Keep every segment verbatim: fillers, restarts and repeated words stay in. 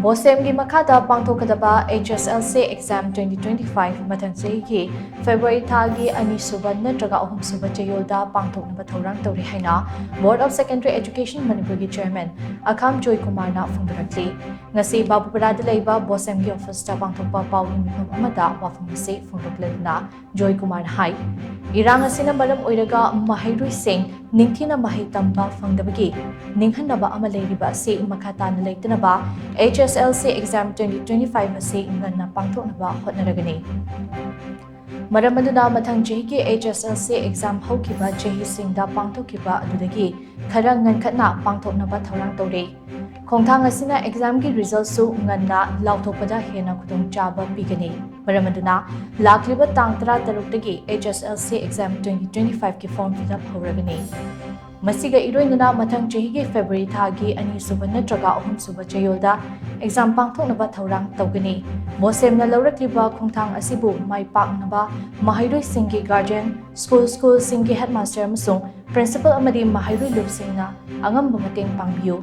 ꯕꯣꯁꯦꯝꯒꯤ ꯃꯈꯥꯗ ꯄꯥꯡꯊꯣꯛꯀꯗꯕ H S L C exam twenty twenty-five ꯃꯊꯪ ꯆꯍꯤꯒꯤ February ꯊꯥꯒꯤ ꯑꯅꯤꯁꯨꯕ ꯅꯠꯇ꯭ꯔꯒ ꯑꯍꯨꯝꯁꯨꯕ ꯆꯌꯣꯜꯗ ꯄꯥꯡꯊꯣꯛꯅꯕ ꯊꯧꯔꯥꯡ ꯇꯧꯔꯤ ꯍꯥꯏꯅ Board of Secondary Education ꯃꯅꯤꯄꯨꯔꯒꯤ chairman ꯑꯈꯥꯝ ꯖꯣꯏꯀꯨꯃꯥꯔꯅ ꯐꯣꯡꯗꯣꯔꯛꯂꯤ꯫ ꯉꯁꯤ ꯕꯥꯕꯨꯄꯔꯥꯗ ꯂꯩꯕ ꯕꯣꯁꯦꯝꯒꯤ officeꯇ ꯄꯥꯡꯊꯣꯛꯄ ꯄꯥꯎꯒꯤ ꯃꯤꯐꯝ ꯑꯃꯗ ꯋꯥꯐꯝ ꯑꯁꯤ ꯐꯣꯡꯗꯣꯛꯂꯗꯨꯅ ꯖꯣꯏꯀꯨꯃꯥꯔꯅ ꯍꯥꯏ, ꯏꯔꯥꯡ ꯑꯁꯤꯅ ꯃꯔꯝ ꯑꯣꯏꯔꯒ ꯃꯍꯩꯔꯣꯏꯁꯤꯡ ꯅꯤꯡꯊꯤꯅ ꯃꯍꯩ ꯇꯝꯕ ꯐꯪꯗꯕꯒꯤ ꯅꯤꯡꯍꯟꯅꯕ ꯑꯃ ꯂꯩꯔꯤꯕ ꯑꯁꯤ ꯃꯈꯥ ꯇꯥꯅ ꯂꯩꯇꯅꯕ H S L C exam twenty twenty-five ꯑꯁꯤ ꯉꯟꯅ ꯄꯥꯡꯊꯣꯛꯅꯕ ꯍꯣꯠꯅꯔꯒꯅꯤ꯫ ꯃꯔꯝ ꯑꯗꯨꯅ ꯃꯊꯪ ꯆꯍꯤꯒꯤ H S L C exam ꯍꯧꯈꯤꯕ ꯆꯍꯤꯁꯤꯡꯗ ꯄꯥꯡꯊꯣꯛꯈꯤꯕ ꯑꯗꯨꯗꯒꯤ ꯈꯔ ꯉꯟꯈꯠꯅ ꯄꯥꯡꯊꯣꯛꯅꯕ ꯊꯧꯔꯥꯡ ꯇꯧꯔꯤ꯫ ꯈꯣꯡꯊꯥꯡ ꯑꯁꯤꯅ examꯒꯤ resultꯁꯨ ꯉꯟꯅ ꯂꯥꯎꯊꯣꯛꯄꯗ ꯍꯦꯟꯅ ꯈꯨꯗꯣꯡꯆꯥꯕ ꯄꯤꯒꯅꯤ꯫ ꯃꯔꯝ ꯑꯗꯨꯅ ꯂꯥꯛꯂꯤꯕ ꯇꯥꯡ ꯇꯔꯥꯇꯔꯨꯛꯇꯒꯤ H S L C exam twenty twenty-fiveꯀꯤ form fill up ꯍꯧꯔꯒꯅꯤ꯫ ꯃꯁꯤꯒ ꯏꯔꯣꯏꯅꯅ ꯃꯊꯪ ꯆꯍꯤꯒꯤ February ꯊꯥꯒꯤ ꯑꯅꯤꯁꯨꯕ ꯅꯠꯇ꯭ꯔꯒ ꯑꯍꯨꯝꯁꯨꯕ ꯆꯌꯣꯜꯗ exam ꯄꯥꯡꯊꯣꯛꯅꯕ ꯊꯧꯔꯥꯡ ꯇꯧꯒꯅꯤ꯫ ꯕꯣꯁꯦꯝꯅ ꯂꯧꯔꯛꯂꯤꯕ ꯈꯣꯡꯊꯥꯡ ꯑꯁꯤꯕꯨ ꯃꯥꯏ ꯄꯥꯛꯅꯕ ꯃꯍꯩꯔꯣꯏꯁꯤꯡꯒꯤ guardian, school, schoolꯁꯤꯡꯒꯤ headmaster ꯑꯃꯁꯨꯡ principal ꯑꯃꯗꯤ ꯃꯍꯩꯔꯣꯏ ꯂꯨꯞꯁꯤꯡꯅ ꯑꯉꯝꯕ ꯃꯇꯦꯡ ꯄꯥꯡꯕꯤꯌꯨ꯫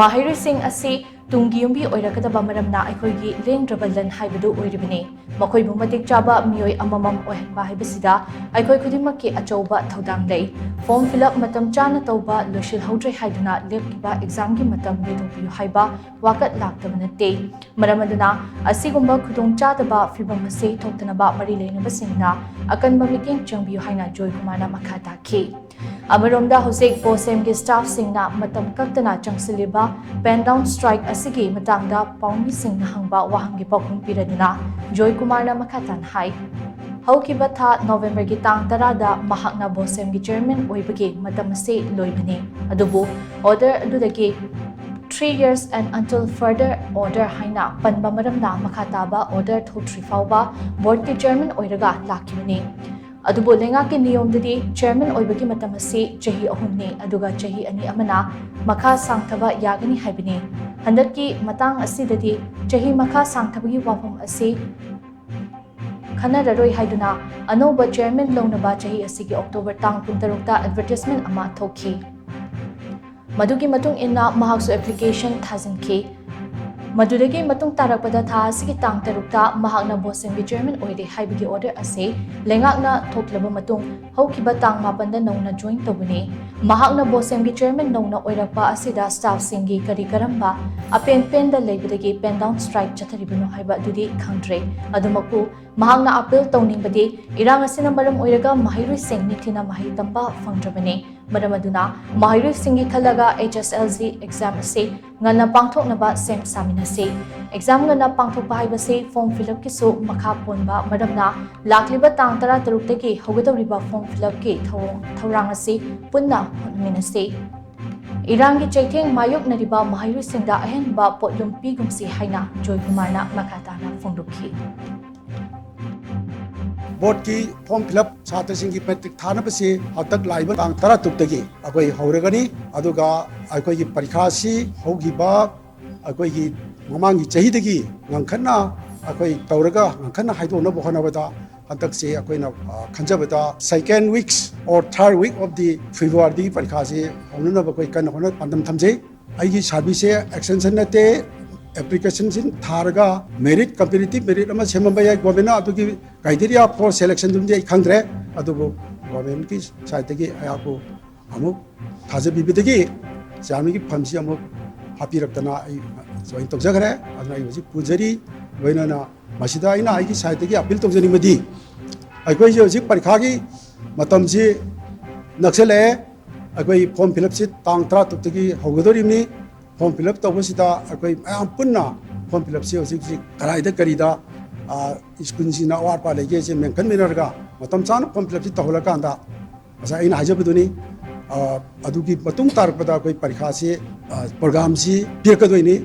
ꯃꯍꯩꯔꯣꯏꯁꯤꯡ ꯑꯁꯤ ꯇꯨꯡꯒꯤ ꯌꯨꯝꯕꯤ ꯑꯣꯏꯔꯛꯀꯗꯕ ꯃꯔꯝꯅ ꯑꯩꯈꯣꯏꯒꯤ ꯂꯦꯡꯗ꯭ꯔꯕ ꯂꯟ ꯍꯥꯏꯕꯗꯨ ꯑꯣꯏꯔꯤꯕꯅꯤ꯫ ꯃꯈꯣꯏꯕꯨ ꯃꯇꯤꯛ ꯆꯥꯕ ꯃꯤꯑꯣꯏ ꯑꯃꯃꯝ ꯑꯣꯏꯍꯟꯕ ꯍꯥꯏꯕꯁꯤꯗ ꯑꯩꯈꯣꯏ ꯈꯨꯗꯤꯡꯃꯛꯀꯤ ꯑꯆꯧꯕ ꯊꯧꯗꯥꯡ ꯂꯩ꯫ Form fill up ꯃꯇꯝ ꯆꯥꯅ ꯇꯧꯕ ꯂꯣꯏꯁꯤꯜꯍꯧꯗ꯭ꯔꯦ ꯍꯥꯏꯗꯨꯅ ꯂꯦꯞꯈꯤꯕ examꯒꯤ ꯃꯇꯝ ꯂꯦꯞꯊꯣꯛꯄꯤꯌꯨ ꯍꯥꯏꯕ ꯋꯥꯀꯠ ꯂꯥꯛꯇꯕ ꯅꯠꯇꯦ꯫ ꯃꯔꯝ ꯑꯗꯨꯅ ꯑꯁꯤꯒꯨꯝꯕ ꯈꯨꯗꯣꯡꯆꯥꯗꯕ ꯐꯤꯚꯝ ꯑꯁꯤ ꯊꯣꯛꯇꯅꯕ ꯃꯔꯤ ꯂꯩꯅꯕꯁꯤꯡꯅ ꯑꯀꯟꯕ ꯃꯤꯠꯌꯦꯡ ꯆꯪꯕꯤꯌꯨ ꯍꯥꯏꯅ ꯖꯣꯏꯀꯨꯃꯥꯔꯅ ꯃꯈꯥ ꯇꯥꯈꯤ꯫ ꯑꯃꯔꯣꯝꯗ ꯍꯧꯖꯤꯛ ꯕꯣꯁꯦꯝꯒꯤ staffꯁꯤꯡꯅ ꯃꯇꯝ ꯀꯛꯇꯅ ꯆꯪꯁꯤꯜꯂꯤꯕ pen down strike ꯑꯁꯤꯒꯤ ꯃꯇꯥꯡꯗ ꯄꯥꯎꯃꯤꯁꯤꯡꯅ ꯍꯪꯕ ꯋꯥꯍꯪꯒꯤ ꯄꯥꯎꯈꯨꯝ ꯄꯤꯔꯗꯨꯅ ꯖꯣꯏꯀꯨꯃꯥꯔꯅ ꯃꯈꯥ ꯇꯥꯅ ꯍꯥꯏ, ꯍꯧꯈꯤꯕ ꯊꯥ Novemberꯒꯤ ꯇꯥꯡ ꯇꯔꯥꯗ ꯃꯍꯥꯛꯅ ꯕꯣꯁꯦꯝꯒꯤ chairman ꯑꯣꯏꯕꯒꯤ ꯃꯇꯝ ꯑꯁꯤ ꯂꯣꯏꯕꯅꯤ, ꯑꯗꯨꯕꯨ order ꯑꯗꯨꯗꯒꯤ three years and until further order ꯍꯥꯏꯅ ꯄꯟꯕ ꯃꯔꯝꯅ ꯃꯈꯥ ꯇꯥꯕ order ꯊꯣꯛꯇ꯭ꯔꯤ ꯐꯥꯎꯕ boardꯀꯤ chairman ꯑꯣꯏꯔꯒ ꯂꯥꯛꯈꯤꯕꯅꯤ꯫ ꯑꯗꯨꯕꯨ ꯂꯩꯉꯥꯛꯀꯤ ꯅꯤꯌꯣꯝꯗꯗꯤ chairman ꯑꯣꯏꯕꯒꯤ ꯃꯇꯝ ꯑꯁꯤ ꯆꯍꯤ ꯑꯍꯨꯝꯅꯤ, ꯑꯗꯨꯒ ꯆꯍꯤ ꯑꯅꯤ ꯑꯃꯅ ꯃꯈꯥ ꯁꯥꯡꯊꯕ ꯌꯥꯒꯅꯤ ꯍꯥꯏꯕꯅꯤ꯫ ꯍꯟꯗꯛꯀꯤ ꯃꯇꯥꯡ ꯑꯁꯤꯗꯗꯤ ꯆꯍꯤ ꯃꯈꯥ ꯁꯥꯡꯊꯕꯒꯤ ꯋꯥꯐꯝ ꯑꯁꯤ ꯈꯟꯅꯔꯔꯣꯏ ꯍꯥꯏꯗꯨꯅ ꯑꯅꯧꯕ chairman ꯂꯧꯅꯕ ꯆꯍꯤ ꯑꯁꯤꯒꯤ October ꯇꯥꯡ ꯀꯨꯟꯇꯔꯨꯛꯇ advertisement ꯑꯃ ꯊꯣꯛꯈꯤ꯫ ꯃꯗꯨꯒꯤ ꯃꯇꯨꯡ ꯏꯟꯅ ꯃꯍꯥꯛꯁꯨ ꯑꯦꯄ꯭ꯂꯤꯀꯦꯁꯟ ꯊꯥꯖꯤꯟꯈꯤ꯫ ꯃꯗꯨꯗꯒꯤ ꯃꯇꯨꯡ ꯇꯥꯔꯛꯄꯗ ꯊꯥ ꯑꯁꯤꯒꯤ ꯇꯥꯡ ꯇꯔꯨꯛꯇ ꯃꯍꯥꯛꯅ ꯕꯣꯁꯦꯝꯒꯤ ꯆꯤꯌꯔꯃꯦꯟ ꯑꯣꯏꯔꯦ ꯍꯥꯏꯕꯒꯤ ꯑꯣꯔꯗꯔ ꯑꯁꯤ ꯂꯩꯉꯥꯛꯅ ꯊꯣꯛꯂꯕ ꯃꯇꯨꯡ ꯍꯧꯈꯤꯕ ꯇꯥꯡ ꯃꯥꯄꯟꯗ ꯅꯧꯅ ꯖꯣꯏꯟ ꯇꯧꯕꯅꯤ꯫ ꯃꯍꯥꯛꯅ ꯕꯣꯁꯦꯝꯒꯤ ꯆꯤꯌꯔꯃꯦꯟ ꯅꯧꯅ ꯑꯣꯏꯔꯛꯄ ꯑꯁꯤꯗ ꯁ꯭ꯇꯥꯐꯁꯤꯡꯒꯤ ꯀꯔꯤ ꯀꯔꯝꯕ ꯑꯄꯦꯟ ꯄꯦꯟꯗ ꯂꯩꯕꯗꯒꯤ ꯄꯦꯟ ꯗꯥꯎꯟ ꯁ꯭ꯇ꯭ꯔꯥꯏꯛ ꯆꯠꯊꯔꯤꯕꯅꯣ ꯍꯥꯏꯕ ꯑꯗꯨꯗꯤ ꯈꯪꯗ꯭ꯔꯦ꯫ ꯑꯗꯨꯃꯛꯄꯨ ꯃꯍꯥꯛꯅ ꯑꯄꯤꯜ ꯇꯧꯅꯤꯡꯕꯗꯤ ꯏꯔꯥꯡ ꯑꯁꯤꯅ ꯃꯔꯝ ꯑꯣꯏꯔꯒ ꯃꯍꯩꯔꯣꯏꯁꯤꯡ ꯅꯤꯡꯊꯤꯅ ꯃꯍꯩ ꯇꯝꯕ ꯐꯪꯗ꯭ꯔꯕꯅꯤ꯫ ꯃꯔꯝ ꯑꯗꯨꯅ ꯃꯍꯩꯔꯣꯏꯁꯤꯡꯒꯤ ꯈꯜꯂꯒ H S L C exam ꯑꯁꯤ ꯉꯟꯅ ꯄꯥꯡꯊꯣꯛꯅꯕ ꯁꯦꯝ ꯁꯥꯃꯤꯟꯅꯁꯤ꯫ Exam ꯉꯟꯅ ꯄꯥꯡꯊꯣꯛꯄ ꯍꯥꯏꯕꯁꯤ form fill upꯀꯤꯁꯨ ꯃꯈꯥ ꯄꯣꯟꯕ ꯃꯔꯝꯅ ꯂꯥꯛꯂꯤꯕ ꯇꯥꯡ ꯇꯔꯥꯇꯔꯨꯛꯇꯒꯤ ꯍꯧꯒꯗꯧꯔꯤꯕ form fill upꯀꯤ ꯊꯧꯑꯣꯡ-, ꯊꯧꯔꯥꯡ ꯑꯁꯤ ꯄꯨꯟꯅ ꯍꯣꯠꯅꯃꯤꯟꯅꯁꯤ꯫ ꯏꯔꯥꯡꯒꯤ ꯆꯩꯊꯦꯡ ꯃꯥꯌꯣꯛꯅꯔꯤꯕ ꯃꯍꯩꯔꯣꯏꯁꯤꯡꯗ ꯑꯍꯦꯟꯕ ꯄꯣꯠꯂꯨꯝ ꯄꯤꯒꯨꯝꯁꯤ ꯍꯥꯏꯅ ꯖꯣꯏꯀꯨꯃꯥꯔꯅ ꯃꯈꯥ ꯇꯥꯅ ꯐꯣꯡꯗꯣꯛꯈꯤ꯫ ꯕꯣꯔꯗꯀꯤ form fill up ꯁꯥꯇ꯭ꯔꯁꯤꯡꯒꯤ ꯃꯦꯇ꯭ꯔꯤꯛ ꯊꯥꯅꯕꯁꯤ ꯍꯟꯗꯛ ꯂꯥꯛꯏꯕ ꯇꯥꯡ ꯇꯔꯥꯇꯔꯨꯛꯇꯒꯤ ꯑꯩꯈꯣꯏ ꯍꯧꯔꯒꯅꯤ꯫ ꯑꯗꯨꯒ ꯑꯩꯈꯣꯏꯒꯤ ꯄꯔꯤꯈꯥꯁꯤ ꯍꯧꯈꯤꯕ ꯑꯩꯈꯣꯏꯒꯤ ꯃꯃꯥꯡꯒꯤ ꯆꯍꯤꯗꯒꯤ ꯉꯟꯈꯠꯅ ꯑꯩꯈꯣꯏ ꯇꯧꯔꯒ ꯉꯟꯈꯠꯅ ꯍꯥꯏꯗꯣꯛꯅꯕ ꯍꯣꯠꯅꯕꯗ ꯍꯟꯗꯛꯁꯦ ꯑꯩꯈꯣꯏꯅ, ꯑ, ꯈꯟꯖꯕꯗ second weeks or third week of the Februaryꯗꯒꯤ ꯄꯔꯤꯈꯥꯁꯤ ꯍꯧꯅꯅꯕ ꯑꯩꯈꯣꯏ ꯀꯟꯅ ꯍꯣꯠꯅ ꯄꯥꯟꯗꯝ ꯊꯝꯖꯩ꯫ ꯑꯩꯒꯤ ꯁꯥꯔꯚꯤꯁꯁꯦ extension ꯅꯠꯇꯦ, applicationꯁꯤ ꯊꯥꯔꯒ merit, competitive merit ꯑꯃ ꯁꯦꯝꯃꯝꯕ ꯌꯥꯏ꯫ Governmentꯅ ꯑꯗꯨꯒꯤ criteria for selectionꯗꯨꯃꯗꯤ ꯑꯩ ꯈꯪꯗ꯭ꯔꯦ, ꯑꯗꯨꯕꯨ governmentꯀꯤ sideꯇꯒꯤ ꯑꯩꯍꯥꯛꯄꯨ ꯑꯃꯨꯛ ꯊꯥꯖꯕꯤꯕꯗꯒꯤ chairmanꯒꯤ funꯗꯁꯤ ꯑꯃꯨꯛ ꯍꯥꯞꯄꯤꯔꯛꯇꯅ ꯑꯩ join ꯇꯧꯖꯈ꯭ꯔꯦ꯫ ꯑꯗꯨꯅ ꯑꯩ ꯍꯧꯖꯤꯛ ꯄꯨꯖꯔꯤ꯫ ꯂꯣꯏꯅꯅ ꯃꯁꯤꯗ ꯑꯩꯅ ꯑꯩꯒꯤ sideꯇꯒꯤ appeal ꯇꯧꯖꯅꯤꯡꯕꯗꯤ, ꯑꯩꯈꯣꯏꯁꯦ ꯍꯧꯖꯤꯛ ꯄꯔꯤꯈꯥꯒꯤ ꯃꯇꯝꯁꯤ ꯅꯛꯁꯜꯂꯛꯑꯦ꯫ ꯑꯩꯈꯣꯏ form fill upꯁꯤ ꯇꯥꯡ ꯇꯔꯥꯇꯔꯨꯛꯇꯒꯤ ꯍꯧꯒꯗꯧꯔꯤꯕꯅꯤ꯫ Form fill up ꯇꯧꯕꯁꯤꯗ ꯑꯩꯈꯣꯏ ꯃꯌꯥꯝ ꯄꯨꯟꯅ form fill upꯁꯤ ꯍꯧꯖꯤꯛ ꯍꯧꯖꯤꯛ ꯀꯗꯥꯏꯗ ꯀꯔꯤꯗ, ꯑ, ꯁ꯭ꯀꯨꯜꯁꯤꯡꯅ ꯑꯋꯥꯠ ꯑꯄꯥ ꯂꯩꯒꯦꯁꯦ ꯃꯦꯟꯈꯟꯃꯤꯟꯅꯔꯒ ꯃꯇꯝ ꯆꯥꯅ form fill upꯁꯤ ꯇꯧꯍꯜꯂꯀꯥꯟꯗ ꯉꯁꯥꯏ ꯑꯩꯅ ꯍꯥꯏꯖꯕꯗꯨꯅꯤ, ꯑ, ꯑꯗꯨꯒꯤ ꯃꯇꯨꯡ ꯇꯥꯔꯛꯄꯗ ꯑꯩꯈꯣꯏ ꯄꯔꯤꯈꯥꯁꯤ, ꯑ, programꯁꯤ ꯄꯤꯔꯛꯀꯗꯣꯏꯅꯤ꯫